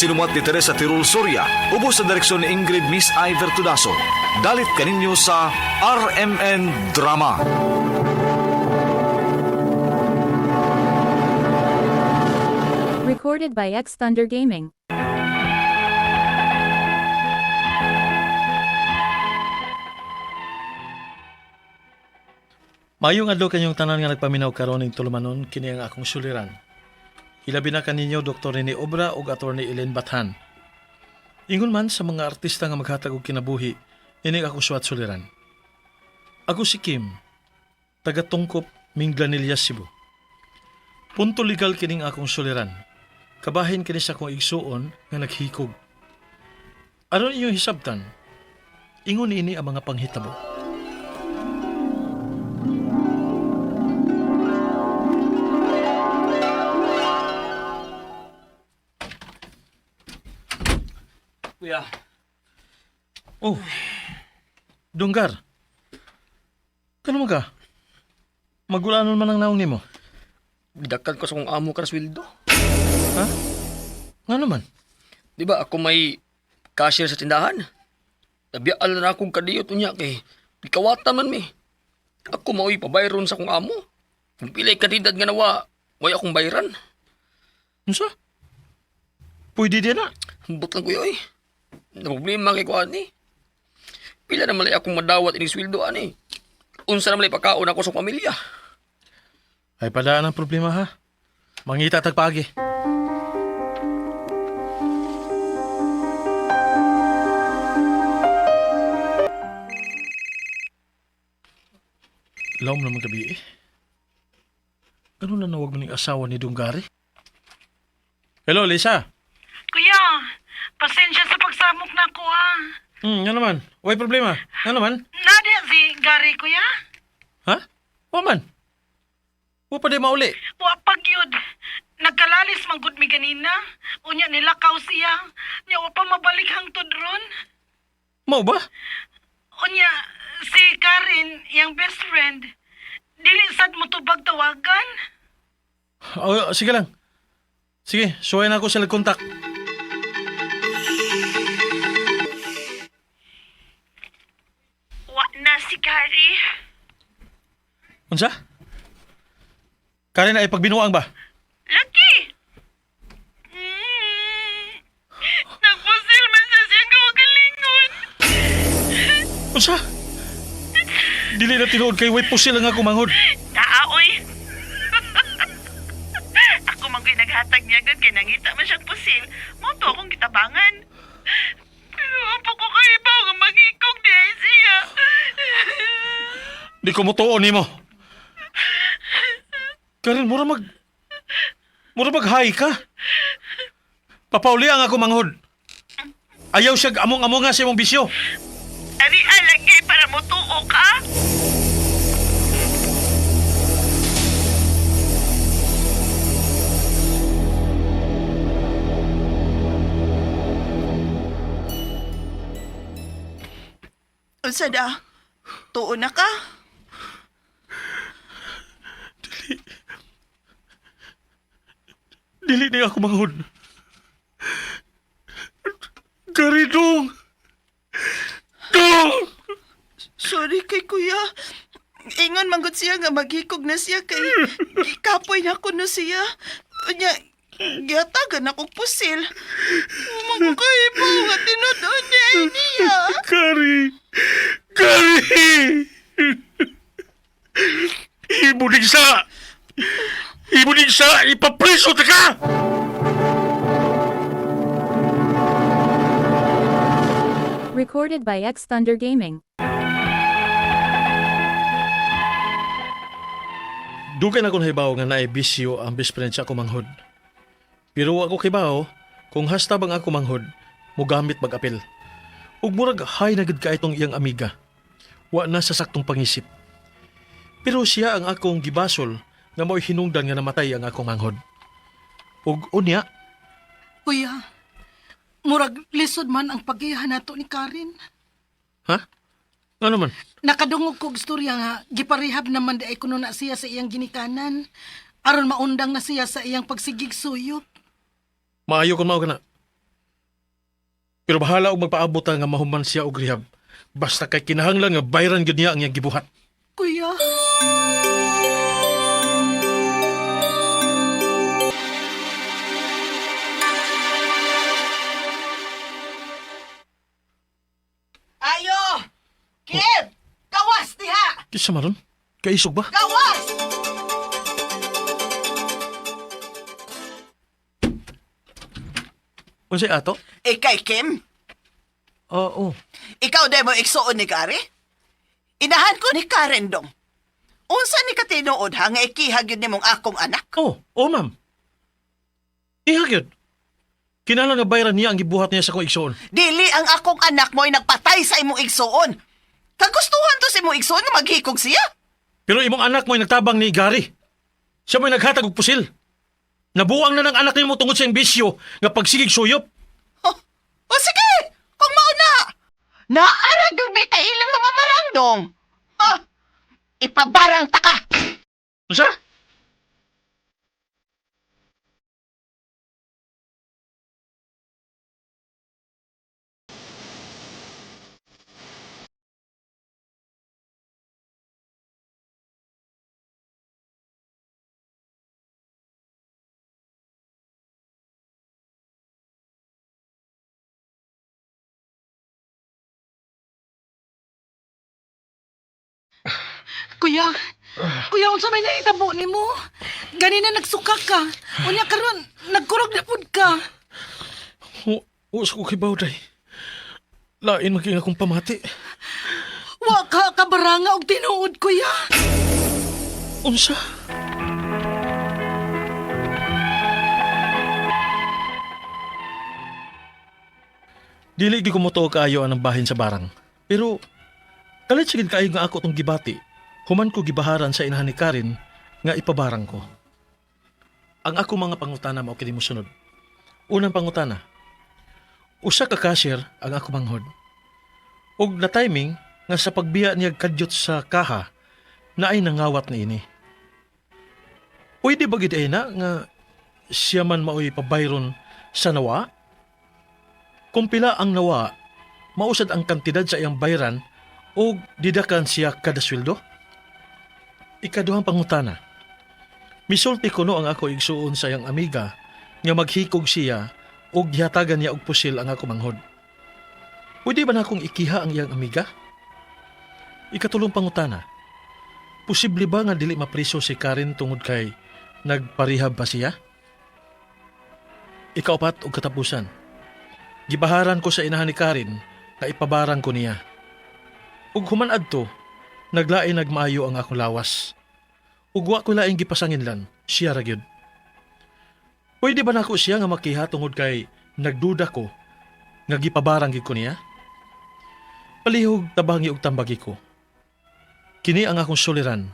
Sinumat ni Teresa Tirul Soria, ubos sa direksyon ni Ingrid Miss Iver Tudaso. Dalit kaninyo sa RMN Drama. Recorded by X Thunder Gaming. Maayong adlaw kanyong tanan nga nagpaminaw karon ning tulumanon kini ang akong suliran. Ilabi na kaninyo Dr. Rene Obra ug Attorney Ellen Bathan. Ingon man sa mga artista nga maghatag og kinabuhi, ini ang akong suwat suliran. Ako si Kim, taga Tungkop, Minglanilla, Cebu. Punto legal kining akong suliran. Kabahin kini sa akong igsuon nga naghikog. Aron inyong hisabtan, ingon ini ang mga panghitabo. Kuya, Oh, Dunggar. Kano man ka? Magulanon man ang naong nimo. gidakal ko sa kong amo ka sweldo. Ha? Nga naman? Di ba ako may cashier sa tindahan? Nabiyaan na akong kadiyot unya kay gikawatan man mi. Ako mao'y pabayron sa kong amo. Kung pilay kantidad nga nawa, way akong bayran. Unsa? Pwede din na. Hambot lang kuya oy. Na problema kay ko ani. Pila na malay akong madawat ining sweldo ani. Unsa na malay pagkaon ako sa pamilya. Ay padaan ang problema ha. Mangita tagpagi. Lawom naman gabi eh. Ganun na nawag mo ning asawa ni Dunggari. Hello, Lisa. Kuya, pasensya sa pagsamok na ko ah. Nga naman. Way problema. Nga naman. Nadia si Gary, kuya. Ha? Wa man. Wa pa di mauli. Wa pagyud. Nagkalalis man gud mi ganina. Unya nilakaw siya. Nya wa pa mabalik hangtod ron. Mao ba? Unya si Karen, iyang best friend, dili sad mo tubag tawagan. Oh, sige lang. Sige, suway na ako sila kontak. Wa na si Gary. Unsa? Karen ay pagbinuang ba? Laki. Nagpusil man sa siyang kawagalingon. Unsa? Dili na tinuod kay way pusil ang ako manghod. Taaoy. Ako man ko'y naghatag niya gud kay nangita man siyang pusil. Mao to akong gitabangan. Pero apo ko kaibaw nga magikog di ay siya. Di ko motuo nimo. Karen, mura mag high ka. Papauli ang ako manghod. Ayaw siya among-among nga sa imong bisyo. Ari alagi para motuo ka. Unsa da? Tuo na ka? Dili ni ako manghod. Gary, dong! Dong! Sorry kay kuya. Ingon manggod siya nga maghikog na siya kay gikapoy na kuno siya. Unya, gihatagan akong pusil. Magkaiba nga tinud-on niya ay niya. Gary! Gary! Ibulig sa! Ibulig sa! Ipapreso ta ka! Recorded by X Thunder Gaming. Dugay na akong hibaw nga naay bisyo ang best friend sa ako manghod. Pero wa ko kibaw kung hasta bang ako manghod, mogamit mag-apil. Ug murag hay na gid ka itong iyang amiga. Wa na sa saktong pangisip. Pero siya ang akong gibasol nga mao'y hinungdan nga namatay ang akong manghod. Ug unya, Kuya, murag lisod man ang pagihan nato ni Karen. Ha? Nga naman? Nakadungog ko og istorya nga giparehab naman di ay kuno na siya sa iyang ginikanan. Aron maundang na siya sa iyang pagsigig suyop. Maayo kung mao ka na. Pero bahala og magpaabot ta nga mahuman siya og rehab. Basta kay kinahanglan nga bayran gyud niya ang iyang gibuhat. Kuya. Ayo! Kim! Gawas diha! Kisa maron? Kaisog ba? Gawas! Unsay ato? Ikay, Kim? Oo. Ikaw dahil mo igsuon ni Gary? Inahan ko ni Karen dong. Unsa ni katinuod ha nga ikihag yun nimong akong anak? Oh, oh ma'am. Iha gyud. Kinahanglan nga bayran niya ang gibuhat niya sa akong igsoon. Dili ang akong anak mo'y nagpatay sa imong igsuon. Kagustuhan to sa imong igsuon nga maghikog siya. Pero imong anak mo'y nagtabang ni Gary. Siya mo'y naghatag og pusil. Nabuang na ng anak nimo tungod sa iyang bisyo nga pagsigig suyop. Oh, o sige, kung mauna. Naarag yung may kailang mga marangdong. Ha? Ipabarang ta ka. Unsa? Kuya. Kuya, unsa may nahitabo nimo? Ganina nagsuka ka. Unya karon nagkurog na pud ka. Wa sa ko kibaw day. Lain maging akong pamati. Wa ka kabaranga og tinuod, kuya. Unsa? Dili gyud ko motuo kaayo ang bahin sa barang. Pero kalit sa gid kaayo nga ako tong gibati. Human ko gibaharan sa inahan ni Karen nga ipabarang ko. Ang ako mga pangutana mao kini mosunod. Unang pangutana. Usa ka cashier ang ako manghod. Og na timing nga sa pagbiya niya kadyot sa kaha na ay nangawat ni ini. Pwede ba gid ay na nga siya man maoy pabayron sa nawa? Kung pila ang nawa, mausad ang kantidad sa iyang bayran o didakan siya kada sweldo? Ikaduhang pangutana. Misulti kuno ang ako igsuon sa iyang amiga nga maghikog siya og gihatagan niya og pusil ang ako manghod. Pwede ba na akong ikiha ang iyang amiga? Ikatulong pangutana. Posible ba nga dili mapriso si Karen tungod kay nagparehab ba siya? Ikaupat og katapusan. Gibaharan ko sa inahan ni Karen nga ipabarang ko niya. Ug human adto, naglain nagmaayo ang akong lawas. Ug wa ko laing gipasanginlan, siya ra gyud. Pwede ba nako siya nga makiha tungod kay nagduda ko nga gipabarang gyud ko niya? Palihog tabangi og tambagi ko. Kini ang akong suliran,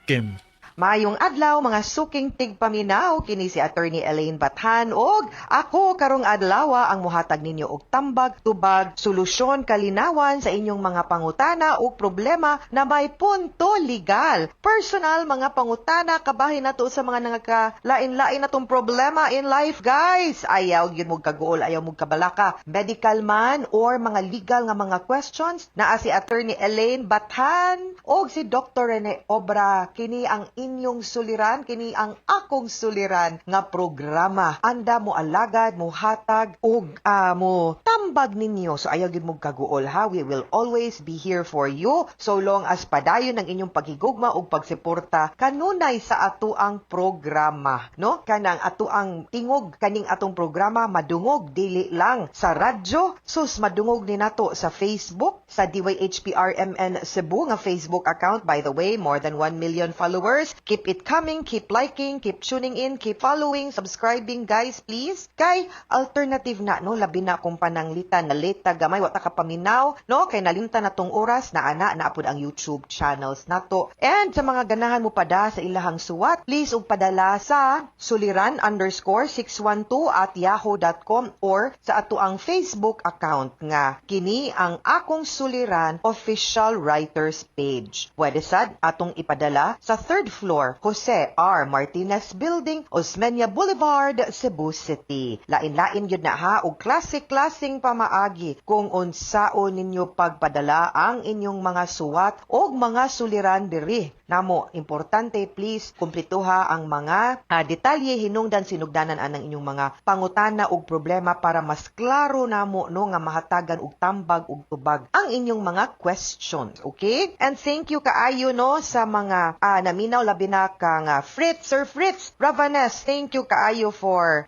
Kim. Maayong adlaw mga suking tigpaminaw, kini si Attorney Elaine Bathan og ako karong adlaw ang muhatag ninyo og tambag, tubag, solusyon, kalinawan sa inyong mga pangutana ug problema na may punto legal. Personal mga pangutana kabahin nato sa mga nangakalain-lain natong problema in life, guys. Ayaw gyud mo kaguol, ayaw mo kabalaka. Medical man or mga legal nga mga questions, naa si Attorney Elaine Bathan og si Dr. Rene Obra. Kini ang inyong suliran, kini ang akong suliran nga programa. Anda mo alagad, mo hatag og mo tambag ninyo. So ayaw gyud mo kaguol ha. We will always be here for you so long as padayon ang inyong paghigugma ug pagsuporta kanunay sa ato ang programa, no? Kanang ato ang tingog kaning atong programa madungog dili lang sa radyo, sus madungog ni nato sa Facebook, sa DYHPRMN Cebu nga Facebook account. By the way, more than 1 million followers. Keep it coming, keep liking, keep tuning in, keep following, subscribing guys, please. Kay alternative na no, labi na kung pananglitan na late ta gamay wa ta kapaminaw, no, kay nalimtan na tong oras na ana na apod ang YouTube channels nato. And sa mga ganahan mo pada sa ilahang suwat, please ug padala sa suliran_612@yahoo.com or sa ato ang Facebook account nga kini ang akong suliran official writers page. Pwede sad atong ipadala sa third floor, Jose R. Martinez Building, Osmeña Boulevard, Cebu City. Lain-lain gyud na ha og klase-klaseng pamaagi kung unsaon ninyo pagpadala ang inyong mga suwat og mga suliran diri namo. Importante, please kumpletuha ang mga detalye, hinungdan, sinugdanan anang inyong mga pangutana og problema para mas klaro namo, no, nga mahatagan og tambag og tubag ang inyong mga questions, okay? And thank you kaayo, no, sa mga naminaw, labi na kang Fritz, Sir Fritz Ravanes. Thank you kaayo for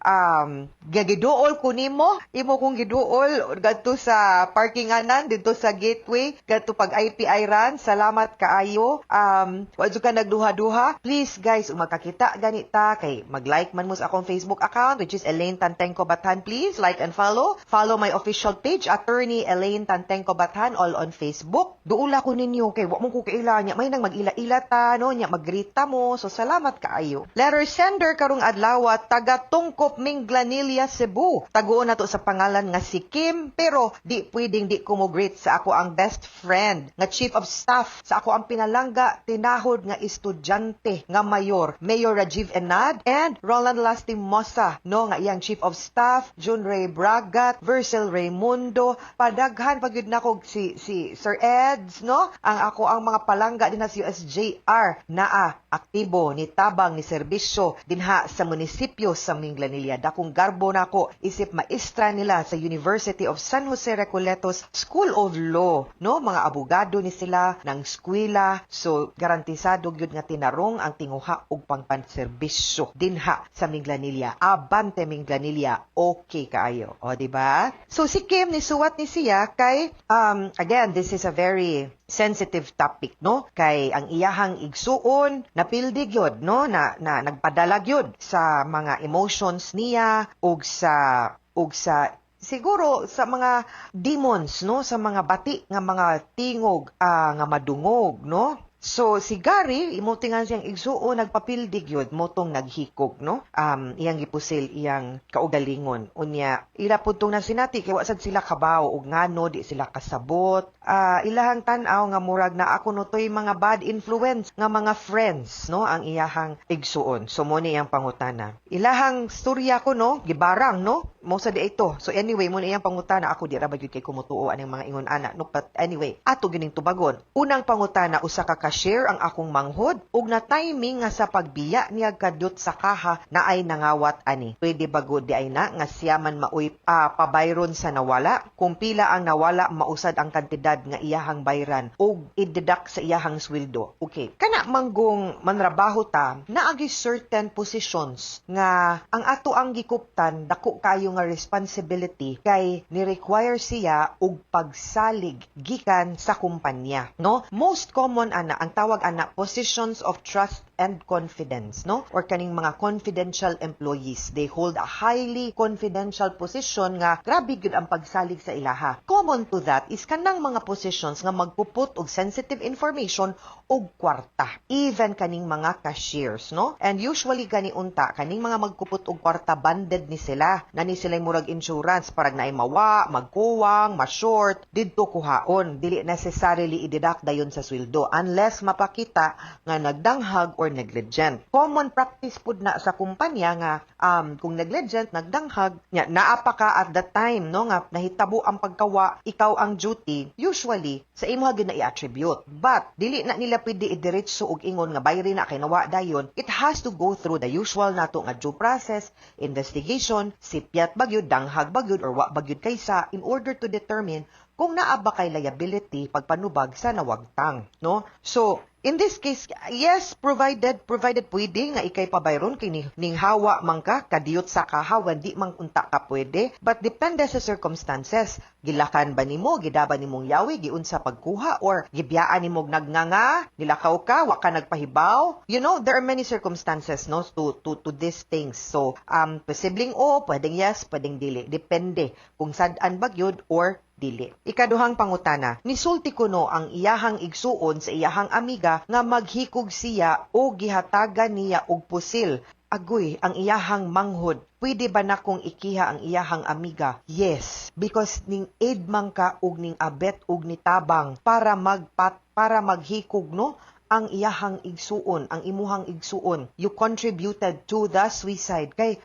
gagiduol ko nimo, imo kong giduol gadto sa parkinganan didto sa Gateway gadto pag IPI run. Salamat kaayo. Wa jud ka nagduha-duha. Please guys, ug magkakita ganita kay mag-like man mo sa akong Facebook account, which is Elaine Tantengco Bathan. Please like and follow. Follow my official page, Attorney Elaine Tantengco Bathan, all on Facebook. Duula ko ninyo kay wa mo ko kaila nya may nang mag-ila-ila ta, no, nya maggrita mo. So salamat kaayo. Letter sender karong adlaw, taga Tungkop, Minglanilla, Cebu. Taguon nato sa pangalan nga si Kim, pero di pwedeng di ko mo greet sa ako ang best friend nga chief of staff sa ako ang pinalangga tinahod nga estudyante nga mayor, Mayor Rajiv Enad and Roland Lastimosa, no, nga iyang chief of staff, Jun Ray Bragat, Vercel Raymundo, padaghan pa gyud nako si Sir Eds, no, ang ako ang mga palangga dinha sa USJR naa aktibo ni tabang ni serbisyo dinha sa munisipyo sa Minglanilla. Dakong garbo nako isip maestra nila sa University of San Jose Recoletos School of Law, no, mga abogado ni sila ng eskwela, so garantisado gyud nga tinarong ang tinguha ug pangpanserbisyo dinha sa Minglanilla. Abante Minglanilla, okay kaayo. O, di ba? So si Kim, ni suwat ni siya kay again, this is a very sensitive topic, no, kay ang iyahang igsuon napildi gyud, no, na nagpadala gyud sa mga emotions niya ug sa siguro sa mga demons, no, sa mga bati nga mga tingog nga madungog, no. So si Gary, imo tingan siyang igsuon, nagpapildi gyud motong naghikog, no. Iyang gipusil iyang kaugalingon. Unya ila pud tong nasinati kay wa sad sila kabaw og ngano di sila kasabot. Ilahang tan-aw nga murag na ako no toy mga bad influence nga mga friends, no, ang iyahang igsuon. So mo ni iyang pangutana. Ilahang storya ko, no, gibarang, no. Mo sa di ito. So anyway, mo ni iyang pangutana. Ako di ra ba gyud kay kumutuo aning mga ingon ana, no, but anyway, ato gining tubagon. Unang pangutana, usa ka cashier ang akong manghod ug na timing nga sa pagbiya niya kadiyot sa kaha na ay nangawat ani. Pwede ba gud di ay na nga siya man maoy pabayron sa nawala? Kung pila ang nawala, mausad ang kantidad nga iyahang bayran ug i-deduct sa iyahang sweldo? Okay. Kana manggong manrabaho ta, naagi certain positions nga ang ato ang gikuptan dako kayo nga responsibility kay ni-require siya og pagsalig gikan sa kumpanya, no? Most common ana, ang tawag ana positions of trust and confidence, no, or kaning mga confidential employees. They hold a highly confidential position nga grabe gyud ang pagsalig sa ilaha. Common to that is kanang mga positions nga magpuput og sensitive information og kwarta, even kaning mga cashiers, no? And usually gani unta kaning mga magkupot og kwarta, banded ni sila na ni sila murag insurance parag naay mawa, magkuwang, ma-short didto kuhaon. Dili necessarily i-deduct dayon sa sweldo unless mapakita nga nagdanghag or negligent. Common practice pud na sa kumpanya nga kung negligent, nagdanghag, nya naa pa ka at the time, no, nga nahitabo ang pagkawa, ikaw ang duty, usually sa imo gyud na i-attribute. But dili na nila pwede idiretso og ingon nga bayri na kay nawa dayon. It has to go through the usual nato nga due process, investigation, sipyat bagyod, danghag bagyod or wa bagyod kaysa in order to determine kung naa ba kay liability pagpanubag sa nawagtang, no? So, in this case, yes, provided pwede nga ikay pabayron kay ning hawa man ka kadiyot sa kahawan, di man unta ka pwede, but depende sa circumstances. Gilakan ba nimo, gidaba nimong yawi, giunsa pagkuha or gibiyaan nimo nagnganga, nilakaw ka, wa ka nagpahibaw. There are many circumstances, no, to these things. So, posibleng o, pwedeng yes, pwedeng dili. Depende kung sad-an ba gyud or dili. Ikaduhang pangutana, nisulti kuno ang iyahang igsuon sa iyahang amiga nga maghikog siya o gihatagan niya og pusil. Agoy, ang iyahang manghod. Pwede ba na kong ikiha ang iyahang amiga? Yes, because ning aid man ka og ning abet og nitabang para maghikog, no, ang iyahang igsuon, ang imuhang igsuon. You contributed to the suicide. Kay,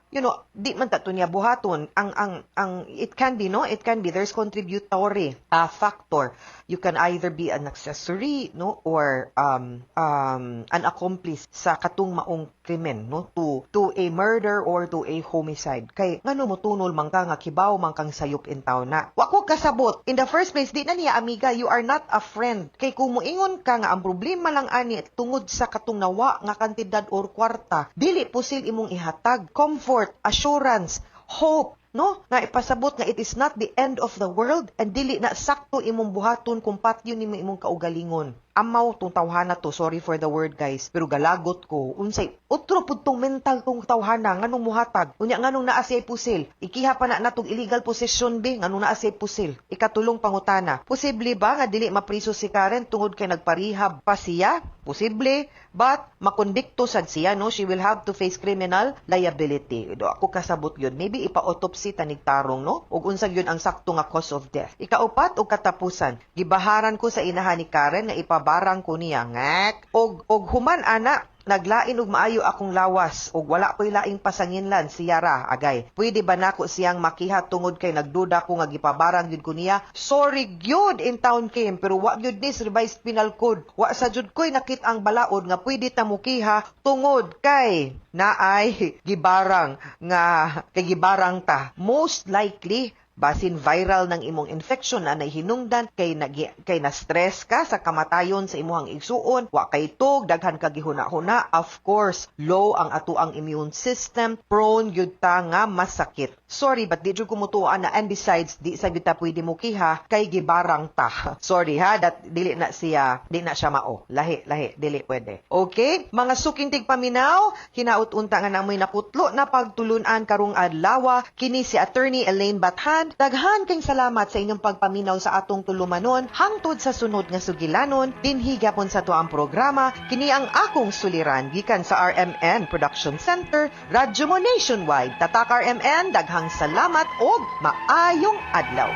di man ta to niya buhaton. Ang, it can be, no? It can be. There's contributory factor. You can either be an accessory, no? Or an accomplice sa katong maong krimen, no? To a murder or to a homicide. Kay, ngano mo tunol man ka nga kibaw man kang sayop in town na. Wa ko kasabot. In the first place, di na niya amiga, you are not a friend. Kay kung muingon ka nga ang problema lang ani tungod sa katong nawa nga kantidad or kwarta, dili pusil imong ihatag, comfort, assurance, hope, no, nga ipasabot nga it is not the end of the world and dili na sakto imong buhaton kung patyon nimo imong kaugalingon. Amaw tong tawhana to. Sorry for the word, guys, pero galagot ko. Unsay otro pud tong mental tong tawhana? Nganong muhatag? Unya nganong naa siya pusil? Ikiha pa na natong illegal possession be. Nganong naa siya pusil? Ikatulong pangutana, posible ba nga dili mapriso si Karen tungod kay nagparehab pa siya? Posible, but makondikto sad siya, no? She will have to face criminal liability. Do ako kasabot yun. Maybe ipa-autopsy tanig tarong, no? Ug unsa gyud ang sakto nga cause of death. Ikaupat og katapusan, gibaharan ko sa inahan ni Karen nga ipabarang ko niya ngak. Og human ana, naglain og maayo akong lawas ug wala ko'y laing pasanginlan, siya ra agay. Pwede ba nako siyang makiha tungod kay nagduda ko nga gipabarang gyud ko niya? Sorry gyud in town Kim, pero wa gyud ni sa Revised Penal Code. Wa sa jud ko'y nakit ang balaod nga pwede ta mokiha tungod kay naay gibarang nga kay gibarang ta. Most likely basin viral ng imong infection na nahinungdan kay nagi, kay na stress ka sa kamatayon sa imong igsuon, wa kay tug, daghan ka gihuna-huna. Of course, low ang atoang immune system, prone gyud ta nga masakit. Sorry, but di jud ko mutuo na, and besides, di sa gyud ta pwede mo kiha kay gibarang ta. Sorry ha, that dili na siya, di na siya mao. Lahi lahi, dili pwede. Okay, mga suking tigpaminaw, hinaut unta nga namoy nakutlo na pagtulunan karong adlaw. Kini si Attorney Elaine Bathan. Daghan kay salamat sa inyong pagpaminaw sa atong tulumanon hangtod sa sunod nga sugilanon dinhi gyapon sa atuang programa, Kini Ang Akong Suliran, gikan sa RMN Production Center, Radyo Mo Nationwide. Tatak RMN, daghang salamat og maayong adlaw.